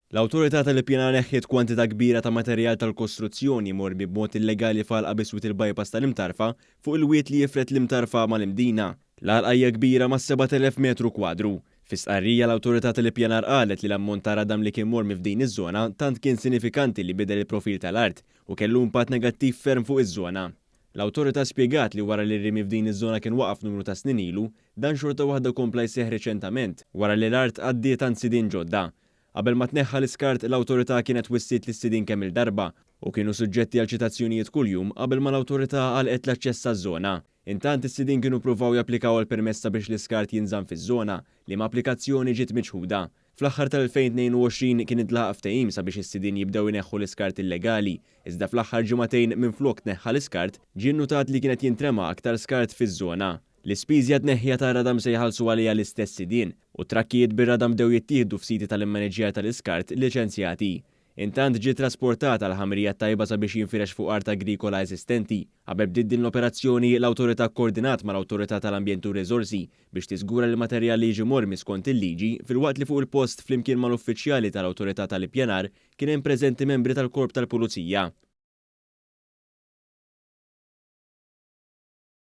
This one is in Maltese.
L-Awtorità tal-Ippjanar neħħiet kwantità kbira ta' materjal tal-kostruzzjoni mormi b'mod illegali f'għalqa biswit il-bypass tal-Imtarfa fuq il-wied li jifred l-Imtarfa mal-Imdina. L-għalqa hija kbira mas-7,000 metru kwadru. Fi stqarrija l-Awtorità tal-Ippjanar qalet li l-ammont ta' radam li kien mormi f'din iż-żona tant kien sinifikanti li bidel il-profil tal-art u kellu impatt negattiv ferm fuq iż-żona. L-Awtorità spjegat li wara li r-rimi f'din iż-żona kien waqaf numru ta' snin ilu, dan xorta waħda kompla jseħħ riċentament wara li l-art għaddiet għand sidien ġodda. Qabel ma tneħħa l-iskart, l-Awtorità kienet wissiet lis-sidien kemm-il darba u kienu suġġetti għal ċitazzjonijiet kuljum qabel ma l-Awtorità għalqet l-aċċess għaż-żona. Intant, is-sidien kienu ppruvaw japplikaw għal permess sabiex l-iskart jinżamm fiż-żona, liema applikazzjoni ġiet miċħuda. Fl-aħħar tal-2022 kien intlaħaq ftehim sabiex is-sidien jibdew ineħħu l-iskart illegali, iżda fl-aħħar ġimagħtejn minflok tneħħa l-iskart, ġie nnutat li kien qed jintrema aktar skart fiż-żona. L-ispiżi għat-tneħħija tar-radam se jħallsu għaliha l-istess sidien, u t-trakkijiet bir-radam bdew jittieħdu f'siti tal-immaniġġjar tal-iskart liċenzjati. Intant ġie ttrasportat għall-ħamrija t-tajba sabiex jinfirex fuq art agrikola eżistenti. Qabel bdiet din l-operazzjoni, l-Awtorità kkoordinat mal-Awtorità tal-Ambjent u r-Riżorsi biex tiżgura li l-materjal li jiġi mormi skont il-liġi filwaqt li fuq il-post flimkien mal-uffiċjali tal-Awtorità tal-Ippjanar kien hemm preżenti membri tal-Korp tal-Pulizija.